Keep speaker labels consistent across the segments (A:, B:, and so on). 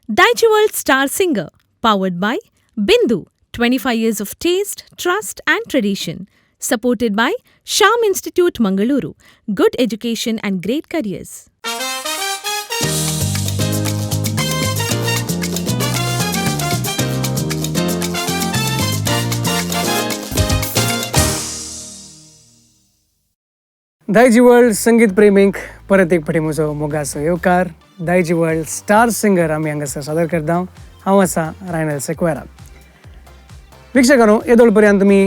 A: Daijiworld Star Singer, powered by Bindu, 25 years of taste, trust, and tradition. Supported by Sham Institute, Mangaluru. Good education and great careers.
B: Daiji World संगीत प्रेमींक परत एक फावटी म्हजो मोगाचो येवकार. दायजी world star singer आमी हांगासर सादर करता. हांव आसा रायनल सेक्वेरा. वीक्षकांनो, येदोळ पर्यंत तुमी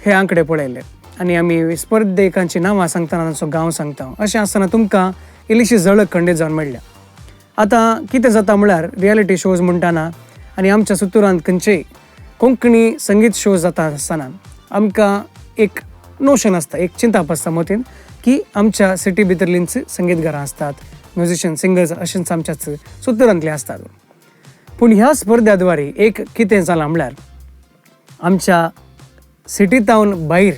B: हे आंकडे पळयले आनी आमी स्पर्धेकांची नांवां सांगतना तांचो गांव सांगता. अशें आसतना तुमकां इल्लीशी झळक खंडीत जावन मेळ्ळ्या. आतां कितें जाता म्हळ्यार रियलिटी शोज म्हणटाना आनी आमच्या सुतुरांत खंयचेय कोंकणी संगीत शोज जाता आसतना आमकां एक नोशन आसता, एक चिंताप आसता मतीन की आमच्या सिटी भितरलींच संगीत घरां आसतात, म्युजिशियन सिंगर्स अशेंच आमच्याच सुतुरांतले आसतात. पूण ह्या स्पर्ध्या द्वारे एक कितें जालां म्हळ्यार आमच्या सिटींत भायर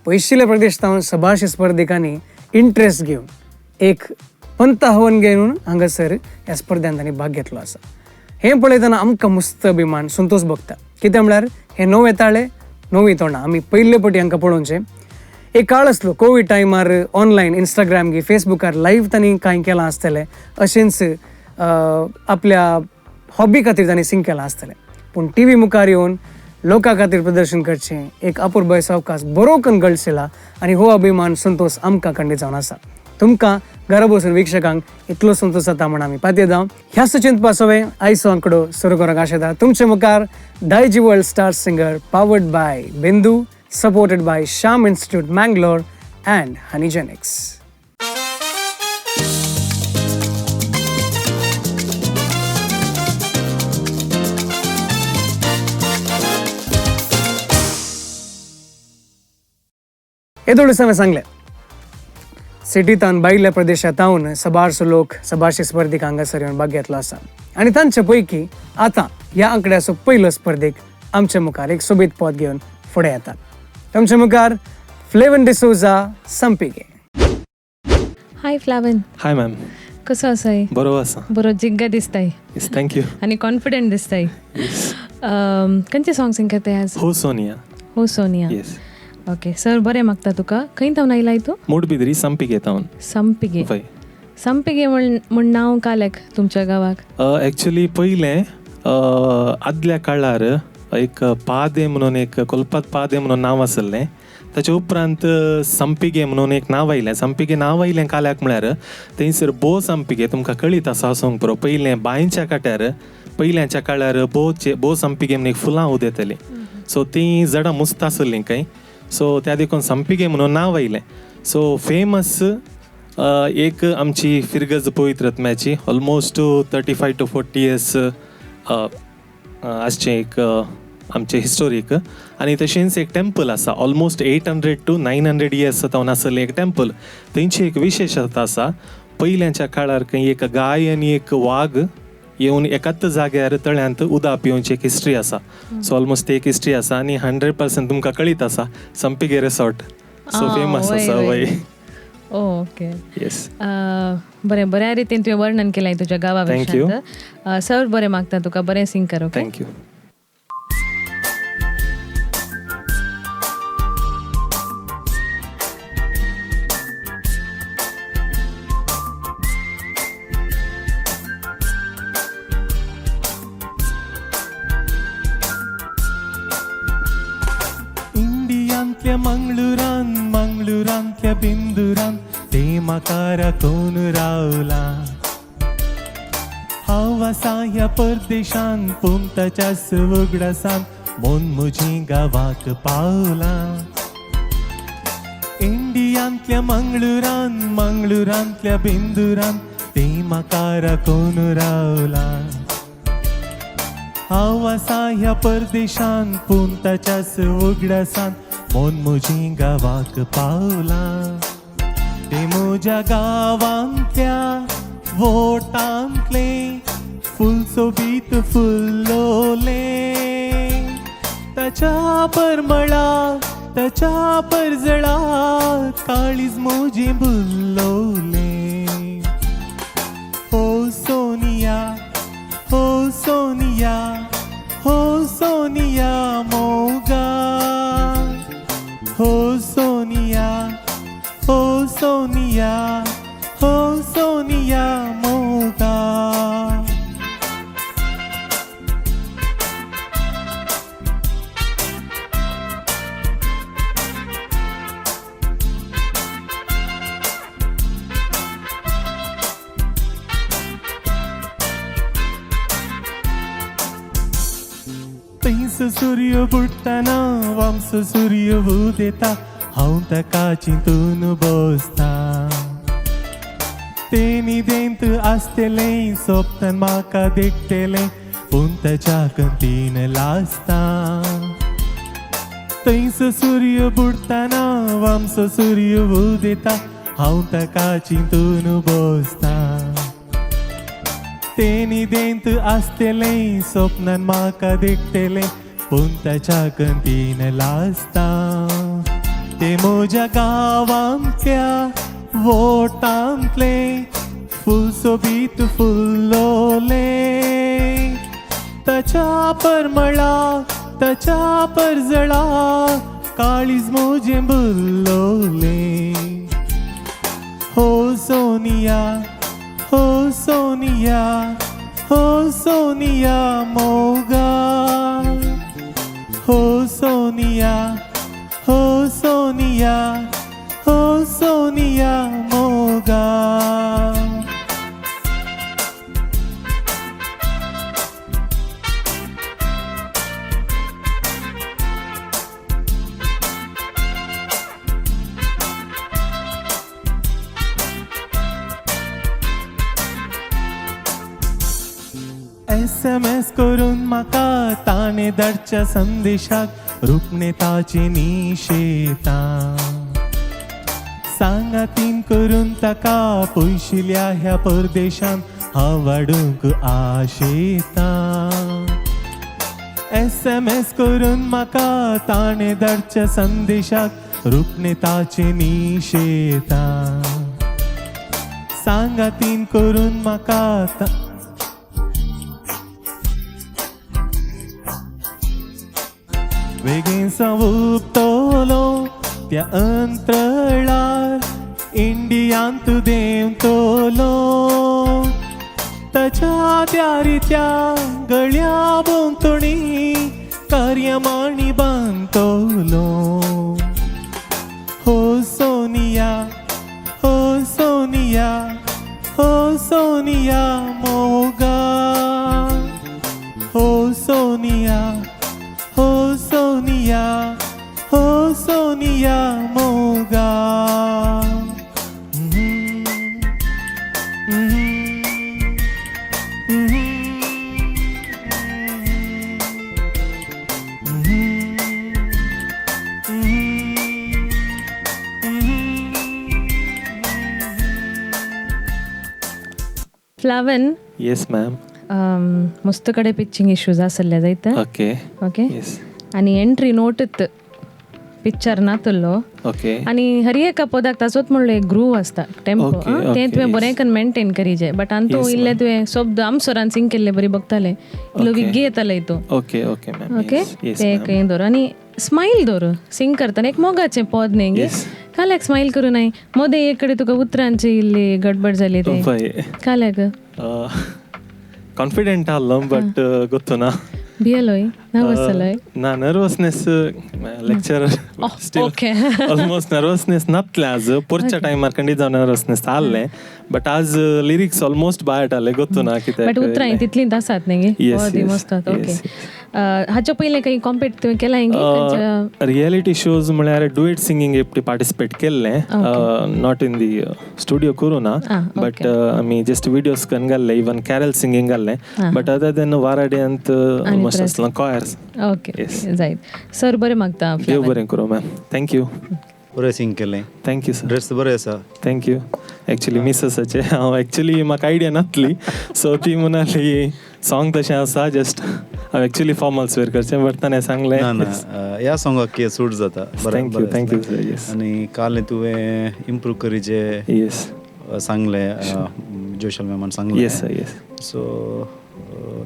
B: पयशिल्ल्या प्रदेशांत सबारशे स्पर्धिकांनी इंट्रस्ट घेवन एक पंत हवन घेवन हांगासर ह्या स्पर्ध्यांत तांणी भाग घेतलो आसा. हें पळयतना आमकां मस्त अभिमान संतोश भोगता. कितें म्हळ्यार हे नवे ताळे नवी तोंडां आमी पयले फावटी हांकां पळोवचें. एक काळ आसलो कोवीड टायमार ऑनलायन इंस्टाग्राम गी फेसबुकार लायव्ह तांणी कांय केलां आसतलें, अशेंच आपल्या हॉबी खातीर तांणी सिंग केलां आसतलें. पूण टी व्ही मुखार येवन लोकां खातीर प्रदर्शन करचें एक अपुरबाय सावकाश बरो करून गळशिला आनी हो अभिमान संतोश आमकां खंडीत जावन आसा. तुमकां घरा बसून वीक्षकांक इतलो संतोश जाता म्हूण आमी पातयेता. ह्याच चिंतपा सवें आयचो आंकडो सुरू करूंक आशेता. तुमचे मुखार Daiji World Star Singer, powered by Bindu, supported by Sham Institute Mangalore and Honeygenix. येदोळ हांवें सांगलें सिटींत भायल्या प्रदेशांत सबारसो लोक सबारशे स्पर्धीक हांगासर येवन भाग घेतलो आसा आनी तांचे पैकी आतां ह्या आंकड्याचो पयलो स्पर्धीक आमच्या मुखार एक सोबीत पद घेवन फुडें येतात. तुमच्या मुखार फ्लेवन डिसोजा, संपिगे.
A: हाय फ्लावन.
C: Hi ma'am.
A: कसो आसाय?
C: बरो आसा.
A: बरो जिग्गा दिसताय.
C: Yes, thank you.
A: आनी कॉन्फिडंट दिसताय. खंयचे सॉंग सिंग करताय आज?
C: हो सोनिया.
A: हो सोनिया.
C: येस.
A: ओके सर, बरें मागता तुका. खंय थावन आयलाय तूं?
C: मोडबिद्री संपिगे थावन.
A: संपिगे.
C: वय.
A: संपिगे म्हण नांव कालेक तुमच्या गांवाक?
C: एक्चुली पयलें आदल्या काळार एक पादे म्हणून एक कोलपात पादे म्हणून नांव आसलें. ताचे उपरांत संपिगे म्हणून एक नांव आयलें. संपिगे नांव आयलें काल्याक म्हळ्यार थंयसर भो संपिगे तुमकां कळीत आसा आसूंक पुरो. पयलें बांयच्या काट्यार पयल्यांच्या काळार भोचे भो संपिगे म्हणून एक फुलां उदेतालीं. सो तीं झाडां मुस्त आसलीं खंय. सो त्या देखून संपिगे म्हणून नांव आयलें. सो फेमस एक आमची फिरगज पवित्र आत्म्याची ऑलमोस्ट 35 to 40 years आसचें एक आमचें हिस्टोरीक. आनी तशेंच एक टेम्पल आसा ऑलमोस्ट 800 टू 900 इयर्स जावन आसलें एक टेम्पल. थंयची एक विशेशता आसा पयल्यांच्या काळार खंय एक गाय आनी एक वाग येवन एकाच जाग्यार तळ्यांत उदक पिवची एक हिस्ट्री आसा. सो ऑलमोस्ट एक हिस्ट्री आसा आनी 100% तुमकां कळीत आसा संपिगे रिसॉर्ट सो फेमस आसा. वय.
A: ओके.
C: येस.
A: बरें, बऱ्या रितीन तुवें वर्णन केलें तुज्या गांवा विशयांत. सर बरें मागता तुका, बरें सिंग कर. Okay,
C: thank you. इंडियांतल्या मंगळुरान, मंगळुरांतल्या बिंदुरान ते म्हाका राखून रावला. हांव आसा ह्या परदेशान पूण ताच्या उगडासान मन म्हजी गांवाक पावला. इंडियांतल्या मंगळुरान, मंगळुरांतल्या बिंदुरान ते म्हाका राखून रावला. हांव आसा ह्या परदेशान पूण ताच्याच उगडासान मन म्हजी गांवाक पावला. ते म्हज्या गांवांतल्या वोटांतलें फूल सोबीत फुल्लोलें. ताच्या परमळा ताच्या परजळा काळीज म्हजें बुल्लोलें. हो सोनिया, सोनिया, हो सोनिया मोगा, हो सोनिया, हो सोनिया, हो सोनिया मोगा. थंयसो सूर्य बुडटना आमचो सूर्य उदेता, हांव ताका चिंतून बसता. ते न्हिदेंत आसतलें सोपतान म्हाका देखतलें, पूण ताच्या कंतीन लासता. थंयसो सूर्य बुडटना आमचो सूर्य उदेता, हांव ताका चिंतून बसता. ते न्हिदेंत आसतलें सोपनान म्हाका देखतलें, पूण ताच्या कंतीन लासता. ते म्हज्या गांवांतल्या वोटांतलें फूल सोबीत फुल्लोलें, ताच्या परमळा ताच्या परजळा काळीज म्हजें बुल्लोलें. हो सोनिया, हो सोनिया, हो सोनिया मोगा, हो सोनिया, हो सोनिया, हो सोनिया मोगा. SMS करून म्हाका ताणें धाडच्या संदेशाक रुपणे ताची निशेता. सांगातीन करून ताका पयशिल्या ह्या परदेशांत हांव वाडूंक आशेता. SMS करून म्हाका ताणें धाडच्या संदेशाक रुपणे ताची निशेता. सांगातीन करून म्हाका बेगीन सावुपतलो त्या अंतराळार इंडियांत देंवतलो, ताच्या त्या रित्या गळ्या भोंवतणी कार्यामाणी बांदतलो. हो सोनिया, हो सोनिया, हो सोनिया मोगा, हो सोनिया, हो सोनिया, हो सोनिया मोगा.
A: फ्लावन.
C: Yes ma'am.
A: मस्त कडे पिचिंग इश्यूज आसले जायते.
C: Okay
A: okay.
C: येस.
A: आनी एंट्री नोट पिक्चर नातलो.
C: ओके.
A: आनी हर एका पदाक ताचोच म्हणलो एक ग्रूव आसता, टेम्पो, तें तुवें बरें करून मेंटेन करी जाय. बट आनी तूं इल्लें तुवें शब्द आमसोरान सिंग केल्ले बरी बघताले, इल्लो विग्गी येताले तूं.
C: Okay okay ma'am.
A: ओके, तें एक हें दवर आनी स्मायल दवर सिंग करतना, एक मोगाचें पद न्ही गे, काल्याक स्मायल करूं नाय. मदें एक कडेन तुका उतरांची इल्ली गडबड जाली ते काल्याक
C: कॉन्फिडंट आहलो बट गोत्तु ना.
A: भियेलोय? नर्वस जालोय?
C: ना, nervousness lecturer still almost nervousness नातलें आज. पोरच्या टायमार खंडीत जावन नर्वसनेस आहलें, बट आज लिरिक्स ऑलमोस्ट बायट आहले, गोत्तु ना कित्याक.
A: बट उतरां तितलींच आसात न्ही गे? मस्त. ओके, हाच्या पयलें काही कॉम्पिट तुवें केलां?
C: रियलिटी शोज म्हळ्यार डुएट सिंगींग एकटी पार्टिसिपेट केल्लें, not in the studio करूं ना, बट आमी जस्ट विडियोज करून घाल्ले, इवन कॅरल सिंगींग घाल्लें, बट अदर देन वाराड्यांत ऑलमोस्ट आसलो कॉयर्स.
A: ओके, जायत सर, बरें मागता.
C: देव बरें करूं मॅम. Thank you.
D: बरें सिंग केलें.
C: Thank you sir.
D: Dress बरें आसा.
C: Thank you. Actually मिसेसाचें हांव एक्चुली म्हाका आयडिया नासली, सो ती म्हणाली सॉंग तशें आसा, जस्ट हांव एक्चुली फॉर्मल्स वेर करचें, बट ताणें सांगलें
D: ना ना ह्या सॉंगाक सूट जाता.
C: Thank you. Thank you sir. Yes.
D: आनी काल तुवें इम्प्रूव करीचे
C: येस
D: सांगलें, जोशल मॅमान सांगलें.
C: Yes sir. Yes.
D: So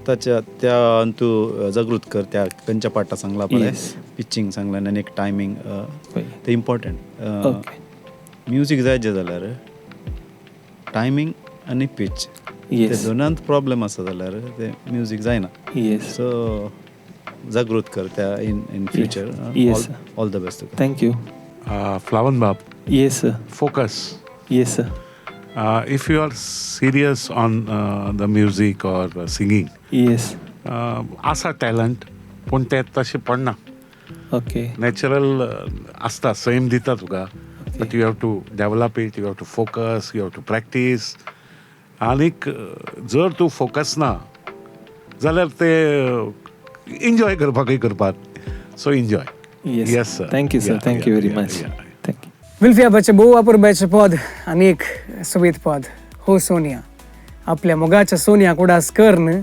D: ताच्या त्या तूं जागृत कर त्या खंयच्या पार्टा सांगला पळय,
C: Yes.
D: Pitching सांगला आनी एक टायमींग
C: हय.
D: ते इम्पॉर्टंट.
C: ओके.
D: म्युजीक जाय जें जाल्यार टायमींग आनी पीच ते
C: येस.
D: दोनांत प्रॉब्लेम आसा जाल्यार ते म्युजीक जायना.
C: येस.
D: सो जागृत कर त्या in in future.
C: Yes.
D: All the best तुका.
C: Thank you.
E: Flavan Bab,
C: yes sir.
E: Focus.
C: Yes sir.
E: If you are serious on the music or singing,
C: yes.
E: आसा टॅलंट पूण तें तशें पडना.
C: ओके.
E: नॅचरल आसता, सैम दिता तुका, but you have to develop it, you have to focus, you have to practice. आनीक जर तूं फोकस ना जाल्यार ते एन्जॉय करपाकूय करपाक. So enjoy.
C: Yes.
E: Yes sir.
C: Thank you sir. Thank you very much. Thank you.
B: विल्फियाबाचें भोव अपुरबायचें पद आनी एक सोबीत पद हो सोनिया. आपल्या मोगाच्या सोनिया कुडास करून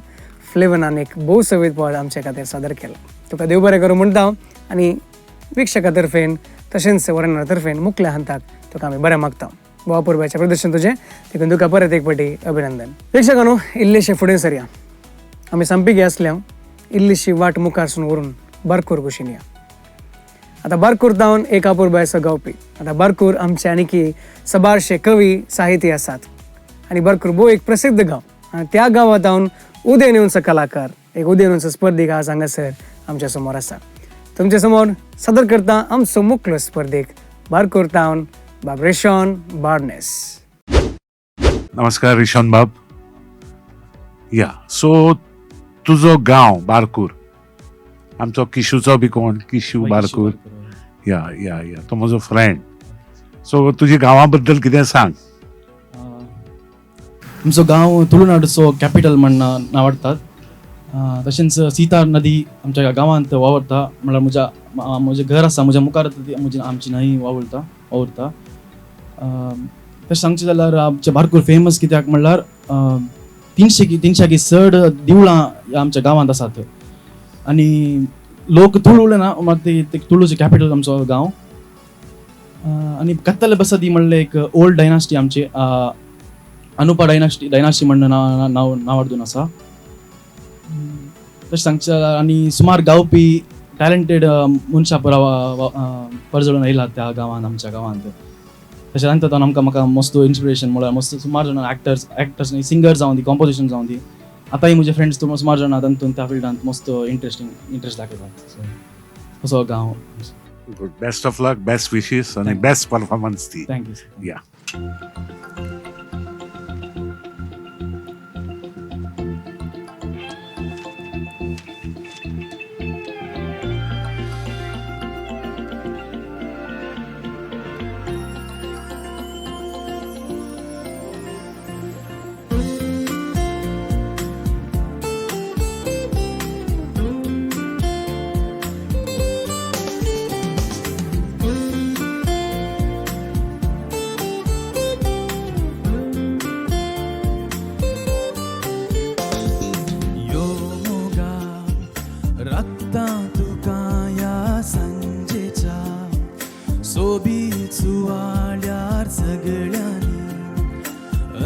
B: फ्लेवनान एक भोव सोबीत पद आमच्या खातीर सादर केलां. तुका देव बरें करूं म्हणटा हांव आनी वीक्षका तर्फेन तशेंच वरना तर्फेन मुखल्या हंताक तुका आमी बरें मागता. भोव अपुरबायचें प्रदर्शन तुजें, देखून तुका परत एक फावटी अभिनंदन. वीक्षकांनो, इल्लेशें फुडें सरया. आमी सामकी आसल्या इल्लीशी वाट मुखारसून व्हरून बारकूर कुशीन या. आतां बारकूर जावन एक अपुरबायचो गावपी. आतां बारकूर आमचे आनीकी सबारशे कवी साहिती आसात आनी बारकूर भोव एक प्रसिद्ध गांव आनी त्या गांवांत जावन उदेन येवचो कलाकार, एक उदेन येवचो स्पर्धीक आज हांगासर आमच्या समोर आसा. तुमच्या समोर सादर करता आमचो मुखलो स्पर्धीक बारकूर तावन बाब रेशॉन बार्नेस.
E: नमस्कार रिशॉन बाब. या सो तुजो गांव बारकूर, आमचो किशूचो बी कोण किशू बारकूर. या या या तो म्हजो फ्रेंड. सो तुज्या गांवा बद्दल कितें सांग.
F: आमचो गांव तुळुनाडचो कॅपिटल म्हण नांवाडटात. तशेंच सीता नदी आमच्या गांवांत वावरता, म्हळ्यार म्हज्या म्हजें घर आसा म्हज्या मुखार म्हजी आमची न्हंय वावुरता वावुरता. तशें सांगचें जाल्यार आमचें बारकूर फेमस कित्याक म्हणल्यार 300 चड देवळां आमच्या गांवांत आसात आनी लोक तुळू उलयना मात ते तुळूचें कॅपिटल आमचो गांव. आनी कत्तल बसदी म्हणलें एक ओल्ड डायनास्टी आमची अनुपा डायनास्टी म्हण नांव नांवाडून आसा. तशें सांगचें जाल्यार आनी सुमार गावपी टॅलंटेड मनशां परजळून आयला त्या गांवांत आमच्या गांवांत. तशें तांकां आमकां म्हाका मस्त इन्स्पिरेशन म्हळ्यार मस्त सुमार जाणां एक्टर्स न्ही सिंगर जावं दी कॉम्पोजिशन जावं दी. आतांय म्हजे फ्रेंड्स सुमार जाणां तातूंत त्या फिल्डांत मस्त इंट्रस्ट दाखयतात. सो असो गांव.
E: Good, best of luck, best wishes आनी best performance the.
F: Thank you sir.
E: या.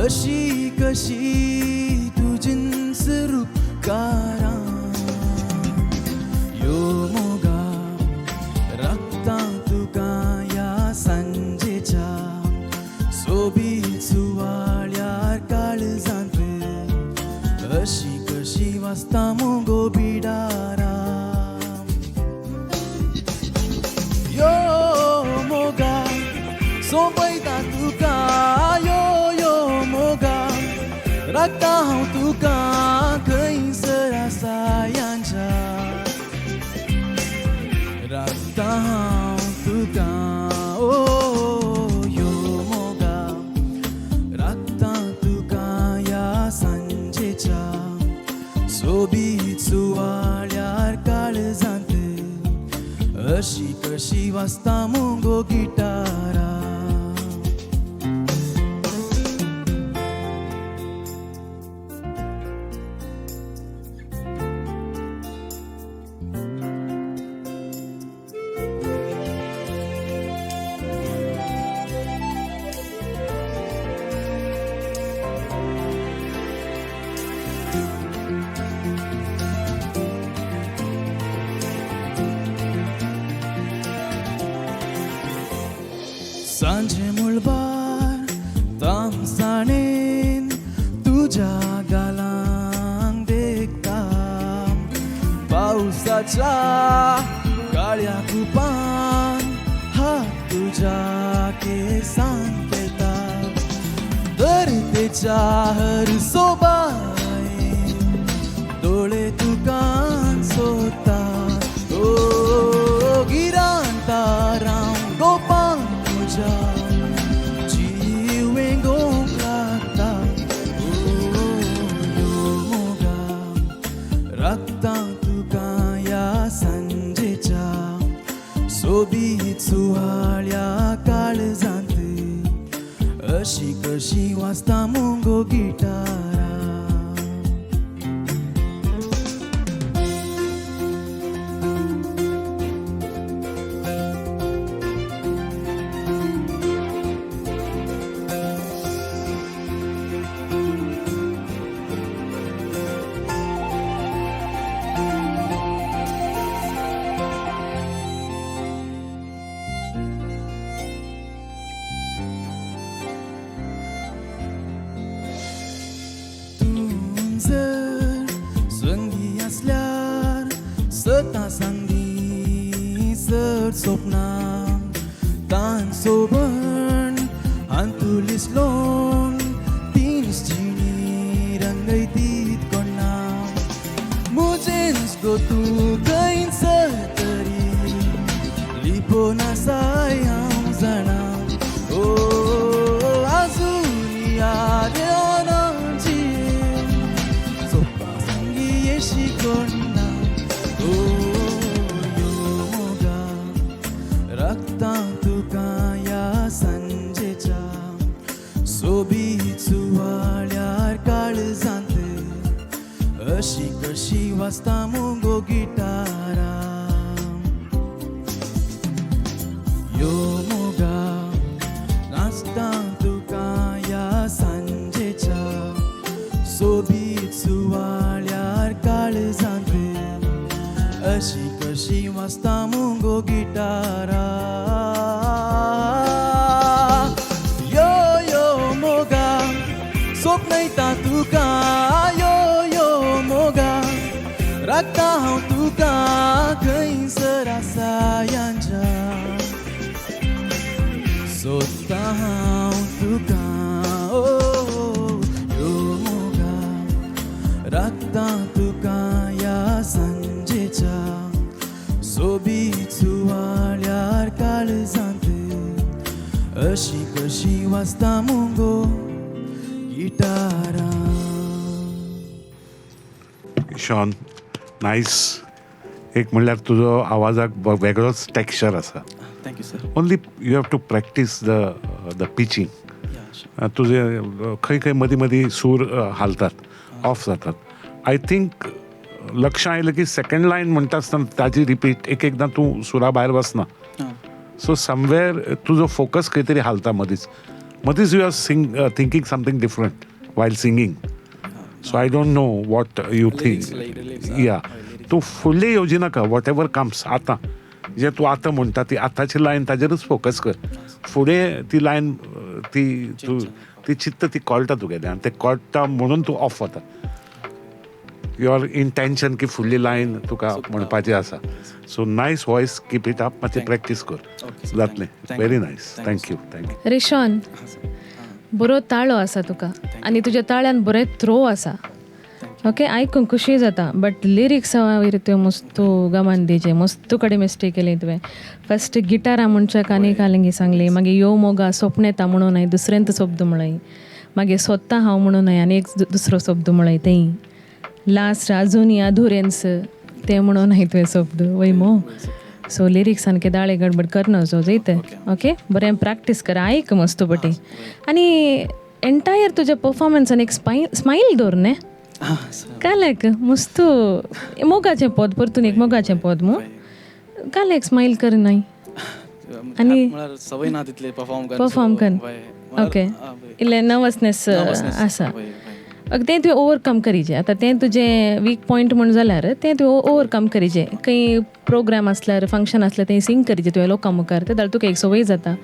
G: अशी कशी तुजींच रुपकारां यो मोगा राखता तुका ह्या सांजेच्या सोबीत सुवाळ्यार काळजांत अशी कशी वाजता मुगो बिडारा यो मोगा सोंपयता तुका यो यो मोगा राखता हांव तुका खंयसर आसा यांच्या राखता हांव तुका ओ यो मोगा राखता तुका ह्या सांजेच्या सोबीत सुवाळ्यार काळजांत अशी कशी वाजता मुगो गिटारा. सांजे मुळबार तामसाणेन तुज्या गालांक देखता पावसाच्या काळ्या कुपान हात तुज्या केसान खेळटा दरतेच्या हर सोबायेन दोळे तुका सोदता ओ गिरांताराम गोपान तुज्या जीव वेंगोवंक लागता ओ यो मोगा राखता तुका ह्या सांजेच्या सोबीत सुवाळ्या काळजांत अशी कशी वाजता मुगो गिटारा. तूं जर संगी आसल्यार सतां सांगी चड सोपनां तान सोबण हांतुलीस लोन तीस जिणी रंगयतीत कोण्णा मुजेंच गो तूं खंयसर तरी लिपोन आसाय हांव जाणा ओ आजून याद येवनाची सोपा संगी येशी कोण्णा ओ यो मोगा राखता तुका ह्या सांजेच्या सोबीत सुवाळ्यार काळजांत अशी कशी वाजता मुगो गिटारा यो मोगा नाचता तुका ह्या सांजेच्या सोबीत सुवाळ्यार काळजांत अशी कशी वाजता मुगो गिटारा यो यो मोगा सोपनयता तुका यो यो मोगा राखता हांव तुका खंयसर आसा यांच्या सोदता हांव तुका ओ यो मोगा राखता तुका ह्या सांजेच्या सोबीत सुवाळ्यार काळजांत अशी कशी वाजता मुगो गिटारा.
E: Sean, nice. एक म्हणल्यार तुजो आवाजाक वेगळोच टॅक्स्चर आसा.
F: Thank you sir.
E: Only you have to practice the pitching. तुजे खंय खंय मदीं मदीं सूर हालतात, ऑफ जातात. I think लक्षां आयलें की सेकंड लायन म्हणटा आसतना ताजी रिपीट एक एकदां तूं सुरा भायर वचना. सो समवेर तुजो फोकस खंय तरी हालता मदींच मदींच. You are thinking something different while singing, so I don't know what you think. या, तूं फुडलें येवजिनाका. What ever comes, आतां जे तूं आतां म्हणटा ती आतांची लायन ताजेरूच फोकस कर. फुडें ती लायन ती तूं ती चित्त ती कळटा तुगेलें आनी तें कळटा म्हणून तूं ऑफ वता. Your intention की फुडली लायन तुका म्हणपाची आसा. So nice voice, keep it up. मातशें प्रॅक्टीस कर, जातलें. Very nice, thank you, thank you.
A: Rishon, बरो ताळो आसा तुका आनी तुज्या ताळ्यान बरें थ्रो आसा. ओके, आयकूंक खुशी जाता. बट लिरिक्स वयर त्यो मस्तू गमान दिजे, मस्तू कडेन मिस्टेक केली तुवें. फस्ट गिटारा म्हणच्याक आनी कालिंगी सांगली, मागीर यो मोगा सोपणेता म्हणून हांवें दुसऱ्यांत शब्द म्हळाय, मागीर सोदता हांव म्हणून हांवें आनी एक दुसरो शब्द म्हळाय. तेंय लास्ट अजून अधुरेन्स तें म्हणून हांवें तुवें शब्द वय मो. सो लिरिक्सान के दाळे गडबड करना जो जयते. ओके, बरें प्रॅक्टीस कर, आयक मस्त पटी आनी एंटायर तुज्या परफॉर्मन्सान एक स्मायल दवर न्ही. कालेक मस्तू मोगाचें पद, परतून एक मोगाचें पद मू कालेक स्मायल कर नाय आनी
F: सवय ना तितले परफॉर्म कर
A: परफॉर्म कर. ओके, इल्लें नर्वसनेस आसा तें तुवें ओवरकम करीजे. आतां तें तुजें वीक पॉयंट म्हूण जाल्यार तें तुवें ओवरकम करीजे. खंय प्रोग्राम आसल्यार, फंक्शन आसल्यार तें सिंग करीजे तुवें लोकां मुखार, तें जाल्यार तुका एक संवय जाता.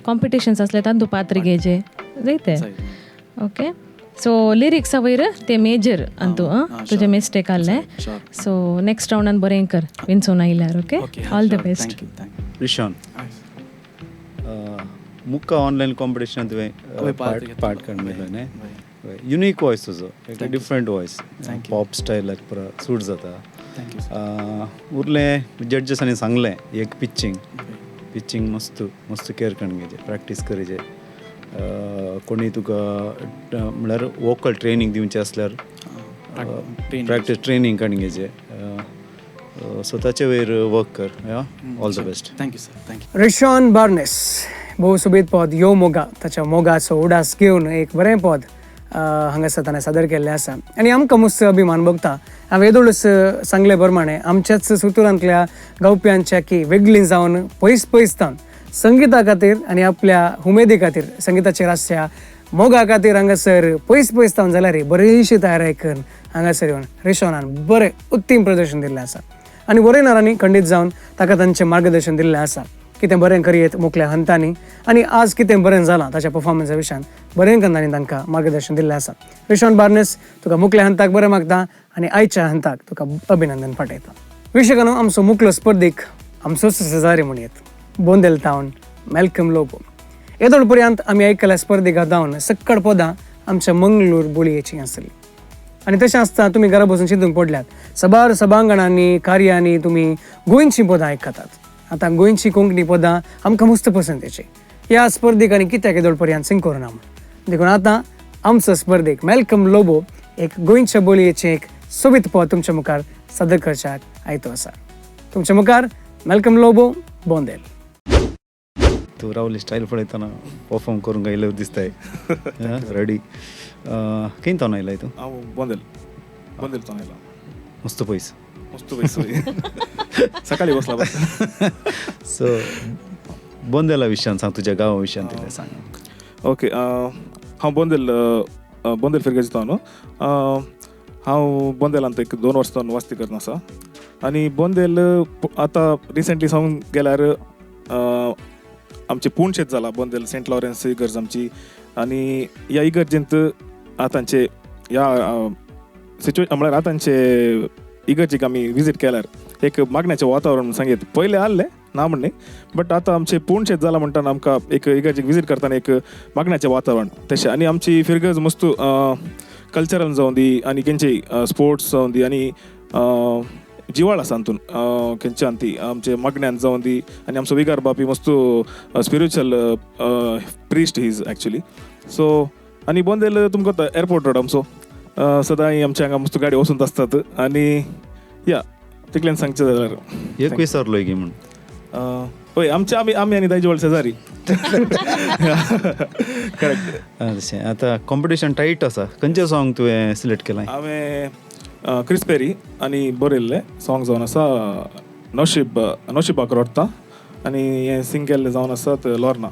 A: कॉम्पिटिशन्स असले तांतू पात्र घेजे जायते. ओके सो लिरिक्सा वयर ते मेजर अंतू तुजे मिस्टेक आहले. सो नेक्स्ट रावंडान बरें कर विनसोन आयल्यार. Okay, all the best.
D: Rishan, मुक्का ऑनलायन कॉम्पिटिशन तुवें पार्ट काडून मेळ्ळो न्ही? युनीक वॉयस तुजो, डिफरंट वॉयस, पॉप स्टायलाक पुरा सूट जाता. उरलें जड्जसांनी सांगलें एक पिच्चिंग पिच्चिंग मस्त मस्त केअर करून घेवचें, प्रॅक्टीस करचें. कोणी तुका म्हळ्यार वोकल ट्रेनींग दिवचें आसल्यार प्रॅक्टीस ट्रेनींग काडून घेवचें. सो ताचे वयर वर्क कर. All the best.
F: Thank you sir. Thank you.
B: Rishon Barnes भोव सोबीत पद यो मोगा, ताच्या मोगाचो उडास घेवन एक बरें पद हांगासर ताणें सादर केल्लें आसा आनी आमकां मस्त अभिमान भोगता. हांवें येदोळच सांगले प्रमाणे आमच्याच सुतुरांतल्या गावप्यांच्या की वेगळीं जावन पयस पयस तावन संगिता खातीर आनी आपल्या उमेदी खातीर संगिताचेर आसच्या मोगा खातीर हांगासर पयस पयस तावन जाल्यार बरीशी तयारी करून हांगासर येवन रिशॉनान बरें उत्तीम प्रदर्शन दिल्लें आसा आनी वरेनारांनी खंडीत जावन ताका तांचें मार्गदर्शन दिल्लें आसा. कितें बरें करयेत मुखल्या हंतांनी आनी आज कितें बरें जालां ताच्या परफॉर्मन्सा विशयान बरें कंदांनी तांकां मार्गदर्शन दिल्लें आसा. रिशॉन बार्नेस, तुका मुखल्या हंताक बरें मागता आनी आयच्या हंताक तुका अभिनंदन पाठयता. विशकानो आमचो मुखलो स्पर्धीक आमचोच शेजारी म्हणयेत, बोंदेल टावन मॅल्कम लोबो. येदोळ पर्यंत आमी आयकल्या स्पर्धिका धावन सक्कड पदां आमच्या मंगळूर बोलयेचीं आसली आनी तशें आसता तुमी घरा बसून चिंतूंक पडल्यात सबार सभांगणांनी कार्यांनी तुमी गोंयचीं पदां आयकतात. आतां गोंयची कोंकणी पदां आमकां मस्त पसंतेची. ह्या स्पर्धिकांनी कित्याक येदोळ पर्यंत सिंग करूना म्हूण देखून आतां आमचो स्पर्धीक मॅल्कम लोबो एक गोंयच्या बोलयेचें एक सोबीत पद तुमच्या मुखार सादर करच्याक आयतो आसा. तुमच्या मुखार मॅल्कम लोबो, बोंदेल.
D: तूं रावली स्टायल पळयतना परफॉर्म करूंक आयलो दिसताय. रेडी खंय तावन आयलाय तूं?
C: हांव बोंदेल, बोंदेल तावन आयला.
D: मस्त पयस,
C: मस्त पयस. सकाळी बसला बस.
D: सो बोंदेला विशयान सांग, तुज्या गांवा विशयान तितलें सांग.
C: ओके, हांव बोंदेल, बोंदेल फिरगेज तावन. हांव बोंदेलांत एक 2 वर्सां तावन वास्ती करना आसा आनी बोंदेल आतां रिसेंटली सांगूंक गेल्यार आमचें पूण शेत जाला बोंदेल सेंट लॉरेन्स इगर्ज आमची आनी ह्या इगर्जेंत आतांचे ह्या सिच्युएशन म्हळ्यार आतांचे इगर्जीक आमी विजीट केल्यार एक मागण्याचें वातावरण सांगीत पयलें आहलें ना म्हण न्ही, बट आतां आमचें पूण शेत जालां म्हणटाना आमकां एक इगर्जीक विजीट करतना एक मागण्याचें वातावरण तशें. आनी आमची फिरगर्ज मस्तू कल्चरल जावं दी आनी खंयची स्पोर्ट्स जावं दी आनी जिवाळ आसा हातून खंयच्यान ती आमचे मागण्यान जावं दी आनी आमचो विगार Bapi मस्तू spiritual priest he is actually. So आनी बोंदेल तुमकां एअरपोर्ट रोड आमचो सदांय आमच्या हांगा मस्त गाडी वचून आसतात आनी या तितल्यान सांगचें जाल्यार
D: एक विसरलोय की म्हूण
C: हय आमचे आमी आमी आनी दायजी शेजारी. करेक्ट.
D: तशें आतां कॉम्पिटिशन टायट आसा. खंयचें सॉंग तुवें सिलेक्ट केलां?
C: हांवें क्रिस पेरी आनी बरयल्लें सॉंग जावन आसा नशीब, नशिबाक रोडटा आनी हें सिंग केल्लें जावन आसा लोर्ना.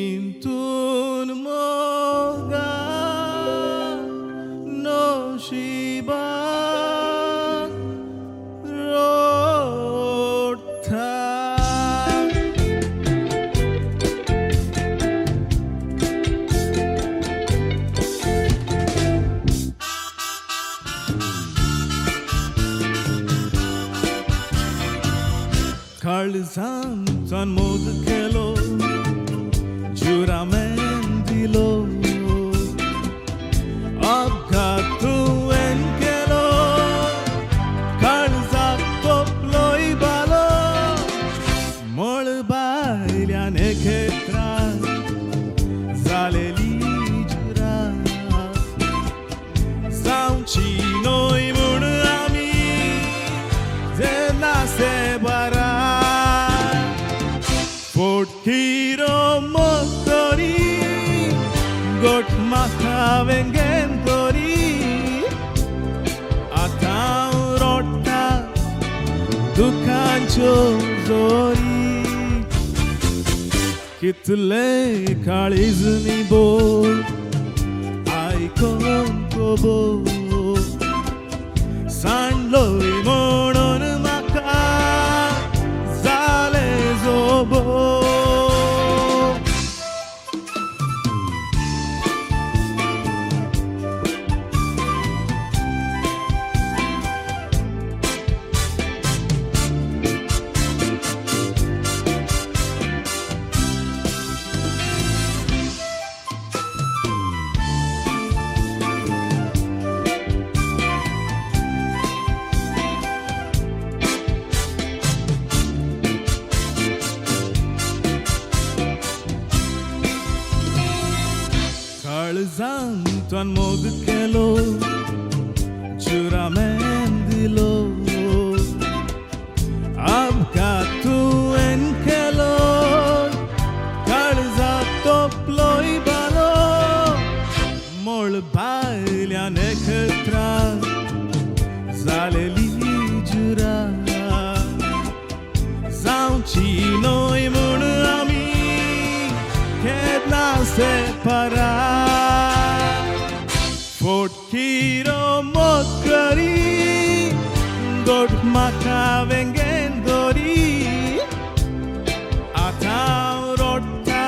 G: चिंतून मोगा नशिबाक रोडटा. काळजांत मोग केलो जुरामेन दिलो अपघात तुवें केलो काळजाक तोपलोय बालो मळबा दुखांच्यो जोरी कितले काळीज निबोल आयकोन खबर सांडलोय म्हणून म्हाका जालें जोबोर. काळजांतून मोग केलो जुरामेन दिलो अपघात तुवें केलो काळजा तोपलोय बालो मळबायल्या नखेत्रां जालेली जुरा जावची न्हय म्हूण आमी केन्ना सेपरा फोटकिरो मोग करी गोड म्हाका वेंगेन दोरी आतां रडटा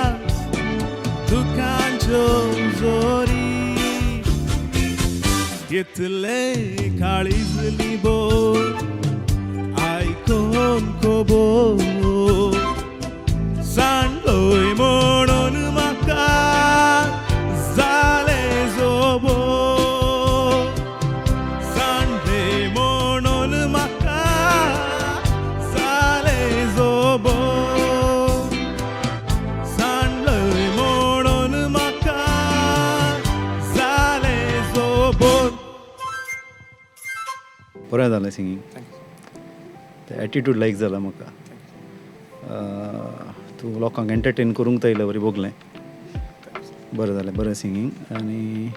G: दुकांच्यो जोरी कितले काळीज निबोल आयकोन खबर सांडलोय म्हणून म्हाका जालें जोबोर सांडले म्हणून म्हाका जालें जोबोर सांडलोय म्हणून म्हाका जालें जोबोर.
D: बरें जालें सिंगींग, ते एटिट्यूड लायक जाला म्हाका. तूं लोकांक एंटरटेन करूंक येयले वरी भोगलें. बरें जालें, बरें सिंगींग. आनी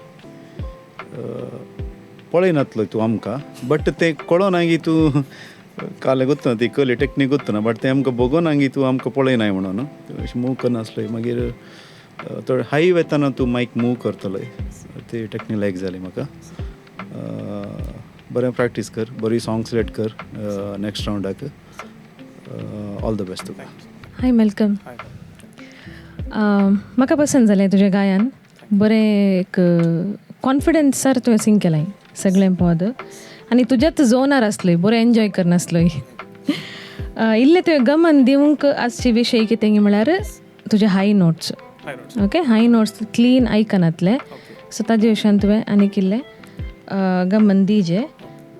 D: पळयनातलो तूं आमकां, बट तें कळना की तूं काल गोत्तना ती कली टॅक्नीक गोत्तना, बट तें आमकां भोगोना की तूं आमकां पळयनाय म्हणून अशें मूव करनासलोय. मागीर थोडे हाय वेताना तूं मायक मूव करतलोय, ती टॅक्नीक लायक जाली म्हाका. बरें प्रॅक्टीस कर, बरी सॉंग सिलेक्ट कर नॅक्स्ट रावंडाक. ऑल the best तुका.
A: हाय मेलकम, म्हाका पसंत जालें तुजें गायन. बरें एक कॉन्फिडन्सार तुवें सिंग केलां सगळें पद आनी तुज्याच झोनार आसलोय, बरो एन्जॉय करनासलोय. इल्लें तुवें गमन दिवंक आसचे विशय कितें म्हळ्यार तुजे high notes. Okay, high notes clean आयकनातले, सो ताजे विशयान तुवें आनीक इल्लें गमन दिजे.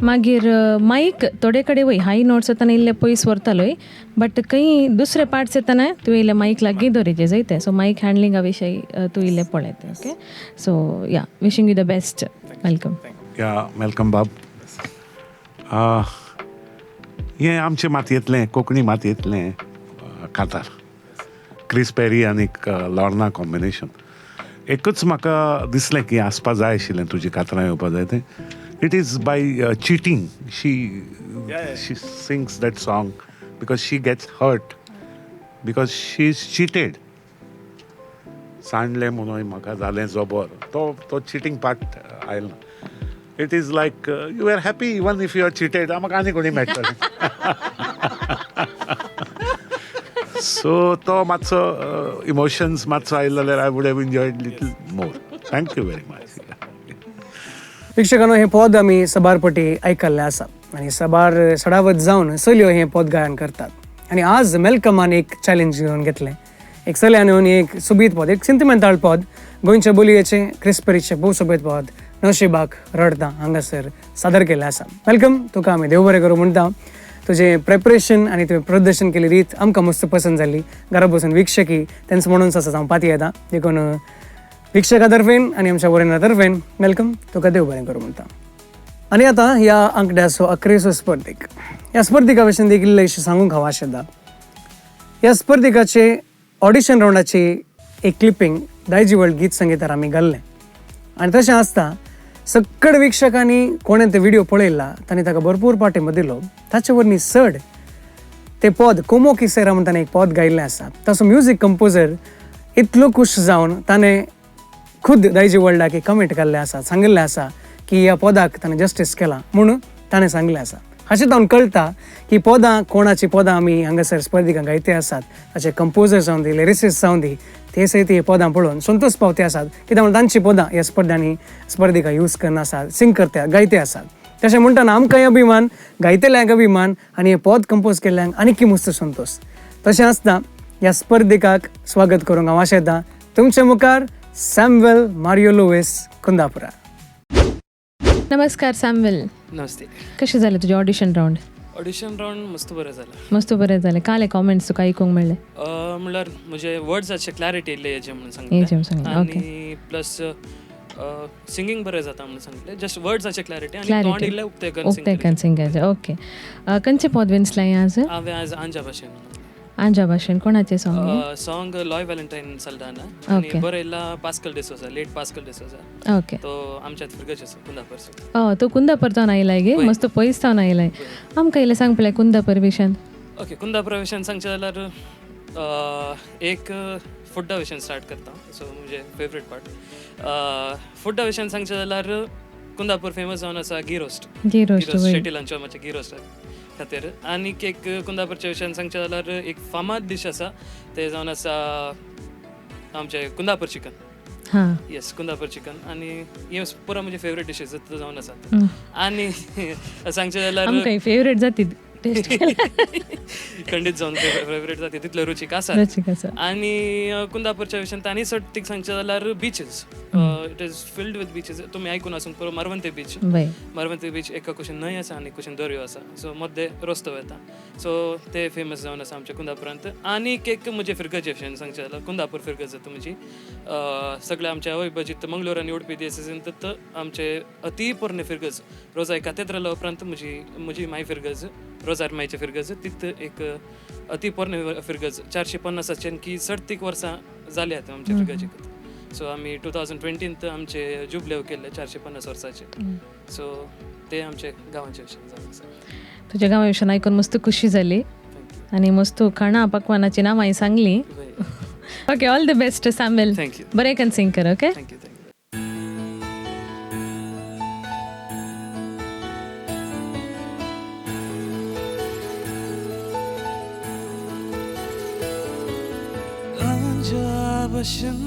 A: मागीर मायक थोडे कडेन वय हाय नोट्स येतना इल्ले पयस व्हरतालोय, बट खंय दुसरे पार्ट्स येतना तुवें इल्ले मायक लागीं दवरिजे जायते. सो मायक हँडलिंगा विशय तूं इल्लें पळयता. Okay, so yeah, wishing you the best. Welcome.
E: Yeah welcome बाब. हें आमचे मातयेंतलें, कोंकणी मातयेंतलें कातार, क्रिस पेरी आनी लॉर्ना कॉम्बिनेशन. एकूच म्हाका दिसलें की आसपा जाय आशिल्लें तुजी कातरां येवपा जाय तें. It is by cheating. She sings that song because she gets hurt because she is cheated. सांडलें म्हणून म्हाका जालें जबर, तो चिटींग पार्ट आयलो ना. It is like you are happy even if you are cheated, म्हाका आनी कोणी मेळटलें. सो तो मातसो इमोशन्स मातसो आयलो जाल्यार I would have enjoyed little more. Thank you very much.
B: प्रेक्षकांनो, हें पद आमी सबार पटी आयकल्लें आसा आनी सबार सडावत जावन चलयो हें पद गायन करतात. आनी आज मेलकमान एक चॅलेंज घेवन घेतलें. एक चलयान येवन एक सोबीत पद, एक सेंतिमेंताल पद, गोंयच्या बोलयेचें, क्रिस्परीचें भोव सोबीत पद नशिबाक रडता हांगासर सादर केल्लें आसा. Welcome, तुका आमी देव बरें करूं म्हणटा. तुजें प्रेपरेशन आनी तुवें प्रदर्शन केल्ली रीत आमकां मस्त पसंत जाली. घरा बसून वीक्षकी तेंच म्हणून आसा हांव पाती येता. देखून वीक्षका तर्फेन आनी आमच्या वरेना तर्फेन welcome, तुका देव बरें करूं म्हणटा. आनी आतां ह्या आंकड्याचो अकरेचो स्पर्धीक, ह्या स्पर्धिका विशीं एक इल्लें सांगूंक हांव आशेता. ह्या स्पर्धिकाचे ऑडिशन रावंडाची एक क्लिपींग दायजी वर्ल्ड गीत संगीतार आमी घाल्लें आनी तशें आसता सगळे वीक्षकांनी कोणें ते व्हिडिओ पळयला तांणी ताका भरपूर पाठिंबो दिलो. ताचे वरवीं चड ते पद कोमो किसेरा म्हूण ताणें एक पद गायिल्लें आसा. ताचो म्युजीक कंपोजर इतलो खूश जावन ताणें खुद दायजी वर्ल्डाक एक कमेंट केल्लें आसा, सांगिल्लें आसा की ह्या पदाक ताणें जस्टीस केलां म्हणून ताणें सांगलें आसा. हाचें तावन कळटा की पदां कोणाची पदां आमी हांगासर स्पर्धिकां गायते आसात, ताचे कंपोजर जावन दी, लिरिसिस्ट जावन दी, ते सयत ही पदां पळोवन संतोश पावते आसात कित्याक म्हणून तांची पदां ह्या स्पर्धांनी स्पर्धिकां यूज करना आसात, सिंग करता, गायते आसात. तशें म्हणटना आमकांय अभिमान, गायतल्यांक अभिमान आनी हें पद कंपोज केल्ल्यांक आनीक मस्त संतोश. तशें आसतना ह्या स्पर्धिकाक स्वागत करूंक हांव आशेतां. तुमचे मुखार सॅम्युअल मारियो लुईस, कुंदापुरा.
A: नमस्कार सॅम्युअल.
H: नमस्ते.
A: कशें जालें तुजें ऑडिशन रावंड?
H: ऑडिशन रावंड मस्त बरें जालें.
A: मस्त बरें जालें. काले कॉमेंट्स तुका आयकूंक मेळ्ळे?
H: म्हणल्यार म्हजे वर्ड्साचे क्लॅरिटी येयल्ले हेजे म्हणून सांगलें.
A: हेजे म्हणून सांगलें, ओके.
H: आनी प्लस सिंगींग बरें जाता म्हणून सांगलें. जस्ट वर्ड्साचे क्लॅरिटी आनी
A: Clarity.
H: तोंड इल्लें उक्तें करून
A: उक्तें करून सिंगाचें, ओके. खंयचें पद विंचलां आज?
H: हांवें आज आंजा भाशेन.
A: आंजा भाशेन कोणाचें song?
H: Song Loy Valentine Saldanha आनी
A: ओके.
H: बरयला Pascal D'Souza, late Pascal D'Souza.
A: Okay.
H: तो आमच्यात फिरगज आसा, कुंदापूरचो.
A: ओ, तूं कुंदापूर जावन आयलाय गे?
H: वय.
A: मस्त पयस जावन आयलाय. आमकां इल्लें सांग पळय कुंदापूर विशयान.
H: ओके, कुंदापुरा विशयान सांगचें जाल्यार एक फुडा विशयान स्टार्ट करता. सो म्हजें फेवरेट पार्ट फुडा विशयान सांगचें जाल्यार कुंदापूर फेमस जावन आसा घी रोस्ट.
A: घी रोस्ट, वय.
H: शेटी लांचोमाचे घी रोस्ट खातीर. आनीक एक कुंदापूरच्या विशयान सांगचें जाल्यार एक फामाद डीश आसा, तें जावन आसा आमचें कुंदापूर चिकन.
A: हां.
H: येस, कुंदापूर चिकन. आनी हे पुरा म्हजे फेवरेट डिशीज जावन आसात. आनी सांगचें जाल्यार
A: आमकां फेवरेट जाती टेस्ट केल्या.
H: खंडीत जावन फेवरेट जाती, तितल्यो रुचीक आसा.
A: रुचीक आसा.
H: आनी कुंदापूरच्या विशयान आनी चड तीक सांगचें जाल्यार beaches, it is filled with beaches. तुमी आयकून आसूंक पुरो मारवंते बीच.
A: वय.
H: मारवंते बीच एका कुशीन न्हंय आसा आनी कुशीन दर्यो आसा, सो मद्दे रस्तो वता, सो ते फेमस जावन आसा आमच्या कुंदापुरांत. आनीक एक म्हजे फिरगजे विशयान सांगचें जाल्यार कुंदापूर फिरगज जाता म्हजी. सगळे आमच्या अविभजीत मंगलोर आनी उडपी दियसेसींत आमचे अती पोरणे फिरगज रोजाय कातेद्राला उपरांत म्हजी म्हजी माय फिरगज, रोजार मायचे फिरगज, तित एक अती पोरणे फिरगज 450 की चडतीक वर्सां जाली आतां आमच्या फिरगजीक. सो आमी 2020 आमचे जुबलेव केल्ले 450 वर्साचे. सो ते आमचे गांवाचे विशय जावन आसा.
A: तुज्या गांवा विशयान आयकून मस्त खुशी जाली आनी मस्त खाणां पकवानाची नांवांय सांगली. Okay, all the best Samuel.
H: Thank you.
A: बरें कन सिंग कर. Okay,
H: thank you. Thank you. भशेन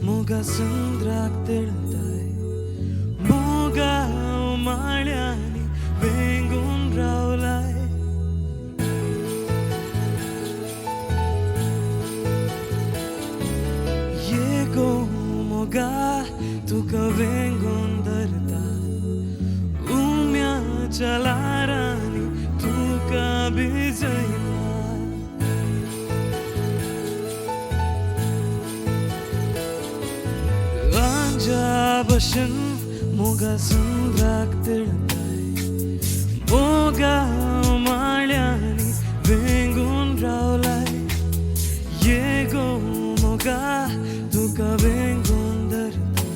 H: मोगा सुंदराक तेळताय, मोगा माळ्यांनी वेंगून रावलाय. ये गो मोगा तुका वेंगून धरता, उम्याच्या ल्हारांनी तुका भिजयता. भशेन मोगा सुंदराक तेळताय, मोगा माळ्यांनी वेंगून रावलाय. ये गो मोगा तुका वेंगून धरता,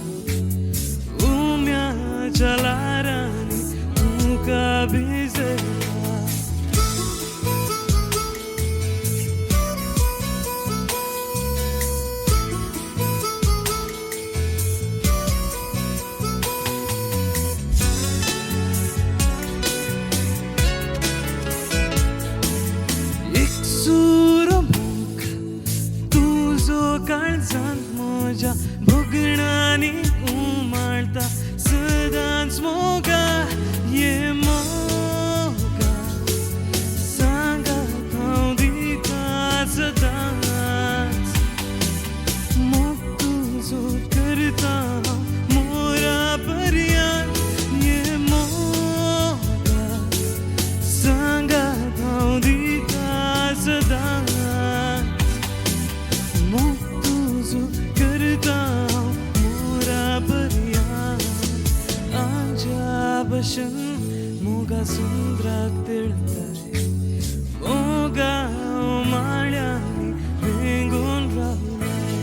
H: उम्याच्या ल्हारांनी तुका भिजयता. काळजांत म्हज्या भोगणांनी उमाळटा सदांच मोगा, ये मोगा सांगात हांव दिता सदांच. मोग तुजो करता हांव मोरा पर्यान, ये मोगा सांगात हांव दिता सदांच. मोग तुजो करता हांव मोरा पर्यान. आंजा भशेन मोगा सुंदराक तेळताय, मोगा माळ्यांनी वेंगून रावलाय.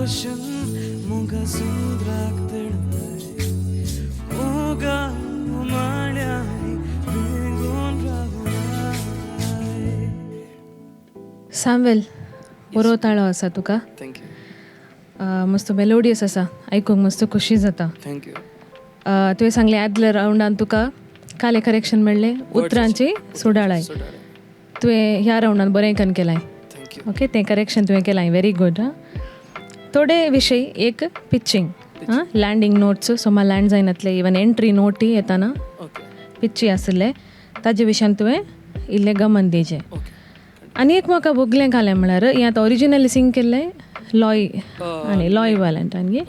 H: भशेन मोगा सुंदराक तेळताय मोगा उमाळ्यांनी वेंगोवन रावलाय.
A: सॅम्युअल, बरो ताळो आसा तुका.
H: Thank you.
A: मस्त मेलोडियस आसा, आयकूंक मस्त खोशी जाता.
H: Thank you.
A: तुवें सांगलें आदल्या रावंडान तुका काले करेक्शन मेळ्ळें उतरांची सुडाळाय. तुवें ह्या रावंडान बरें कन केलां.
H: Thank you.
A: Okay, तें करेक्शन तुवें केलां, व्हेरी गूड. हां, थोडे विशय एक पिच्चिंग, हां, लँडींग नोट्स सोमा लँड जायनातले, इवन एंट्री नोटूय येताना पिच्ची आशिल्ले, ताजे विशयान तुवें इल्लें गमन दिवचें. आनी एक म्हाका भोगलें घालें म्हळ्यार हें आतां ओरिजिनली सिंग केल्लें लॉय आनी लॉय वॅलेंटायन गे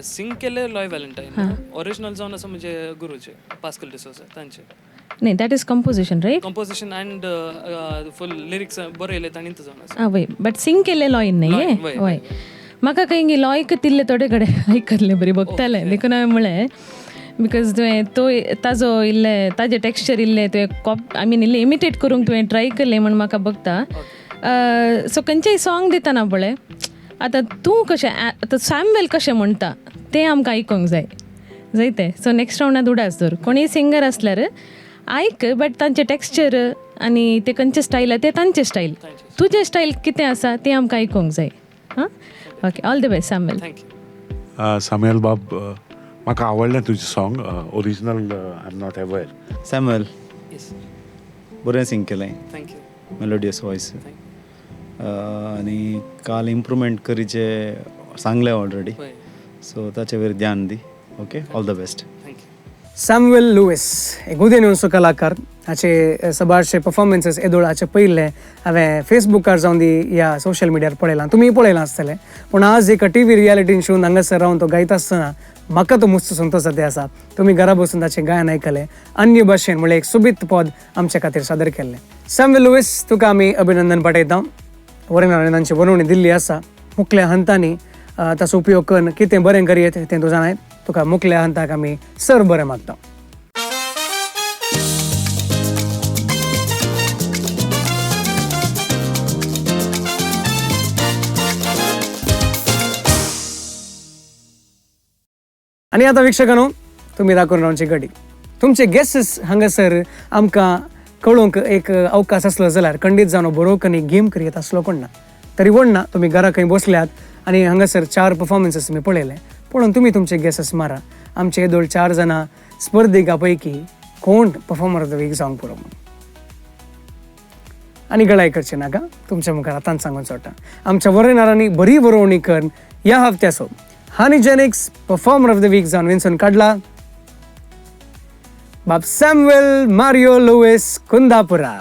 H: सिंग केल्लें लॉय वॅलेंटायन, ओरिजिनल जावन आसा म्हजे गुरुचे पास्कल डिसोजा तांचे.
A: न्ही, that is composition right?
H: Composition and full lyrics बरयले तांणी जावन आसा.
A: आं वय, बट सिंग केल्लें लॉयन न्ही? वय, म्हाका खंय लॉयक तिल्ले थोडे कडेन आयकल्ले बरी भोगतालें, देखून हांवें म्हणलें because तुवें तो ताजो इल्लें ताजें टॅक्स्चर इल्लें तुवें कॉप I mean इल्लें इमिटेट करूंक तुवें ट्राय केलें म्हण म्हाका भोगता. सो खंयचेय सॉंग दितना पळय आतां तूं कशें आतां सॅम्युअल कशें म्हणटा तें आमकां आयकूंक जाय जायते. सो नेक्स्ट रावंडांत उडास दवर, कोणूय सिंगर आसल्यार आयक, बट तांचें टॅक्स्चर आनी ते खंयचें स्टायल आसा तें तांचें स्टायल, तुजें स्टायल कितें आसा तें आमकां आयकूंक जाय. हां, okay, all the best Samuel.
H: Thank you.
E: Samuel बाब, म्हाका आवडलें तुजें song, original I am not aware.
D: Samuel, बरें सिंग केलें.
H: Thank you.
D: Melodious voice आनी काल इम्प्रूवमेंट करीचे सांगलें ऑलरेडी, सो ताचे वयर ध्यान दी. Okay, all the best.
H: Thank you.
B: Samuel Lewis एक उदेन कलाकार, हाचे सबारशे परफॉर्मन्सीस येदोळ हाचे पयिल्ले हांवें फेसबुकार जावन दी या सोशल मिडियार पळयलां, तुमी पळयलां आसतलें. पूण आज एक टी व्ही रियलिटीन शोन हांगासर रावन तो गायता आसतना म्हाका तो मस्त संतोश जाता आसा. तुमी घरा बसून ताचें गायन आयकलें, अन्य भाशेन म्हणल्यार एक सोबीत पद आमचे खातीर सादर केल्लें. सॅम्युअल लुईस, तुका आमी अभिनंदन पाठयता. वरेनारायणांची बरोवणी दिल्ली आसा, मुखल्या हंतांनी ताचो उपयोग करून कितें बरें करयेत तें तूं जाणाय. तुका मुखल्या हंताक आमी सर बरें मागता. आनी आतां वीक्षकांनो, तुमी दाखोवन रावची गडी तुमचे गेस्ट्स हांगासर आमकां कळोवंक एक अवकाश आसलो जाल्यार खंडीत जावन बरोवंक आनी गेम करयत आसलो कोण ना तरी व्हडना. तुमी घरा खंय बसल्यात आनी हांगासर 4 परफॉर्मन्सीस तुमी पळयले, पळोवन तुमी तुमचे गेस्ट्स मारा. आमचे येदोळ 4 जाणां स्पर्धिका पैकी कोण परफॉर्मर ऑफ the week जावंक पुरो म्हणून आनी गळाय करचे नाका, तुमच्या मुखार आतांच सांगून सोडटा. आमच्या वरयणारांनी बरी बरोवणी करून ह्या हप्त्याचो हानिजेनिक्स परफॉर्मर ऑफ the week जावन विंचून काडला बाब सॅम्युअल मारियो लुईस कुंदापुरा.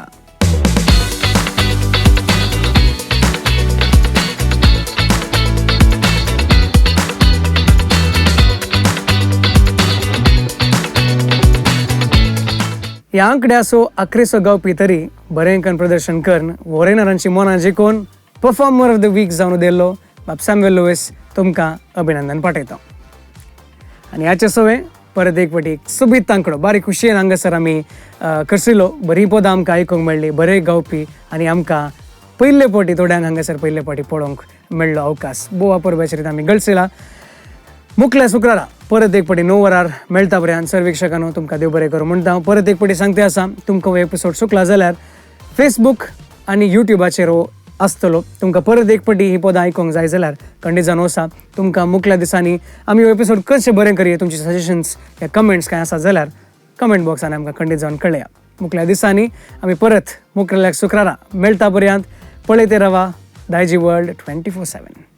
B: ह्या आंकड्याचो आखरेचो गावपी तरी बरें कन प्रदर्शन करून वॉरेनरांची मनां जिखून परफॉर्मर ऑफ the week जावन दिल्लो बाब सॅम्युअल लुईस तुमकां अभिनंदन पाठयता. आनी हाचे सवें परत एक फावटी सोबीत आंकडो बारीक खुशयेन हांगासर आमी करसिलो. बरीं पदां आमकां आयकूंक मेळ्ळी, बरे गावपी आनी आमकां पयले फावटी थोड्यांक हांगासर पयले फावटी पळोवंक मेळ्ळो अवकाश. भोव अपुरबायेचेर आमी गळसिला. मुखल्या शुक्रारा परत एक फावटी 9 वरार मेळटा पर्यंत सर वीक्षकांनो तुमकां देव बरें करूं म्हणटा. हांव परत एक फावटी सांगते आसा, तुमकां हो एपिसोड चुकला जाल्यार फेसबूक आनी युट्यूबाचेर हो आसतलो. तुमकां परत एक फावटी ही पदां आयकूंक जाय जाल्यार खंडीत जावन वसा. तुमकां मुखल्या दिसांनी आमी हो एपिसोड कशें बरें करया तुमचे सजेशन्स या कमेंट्स कांय आसा जाल्यार कमेंट बॉक्सान आमकां खंडीत जावन कळया. मुखल्या दिसांनी आमी परत मुखल्या शुक्रारा मेळटा पर्यंत पळयते रावा दायजी वर्ल्ड 24/7.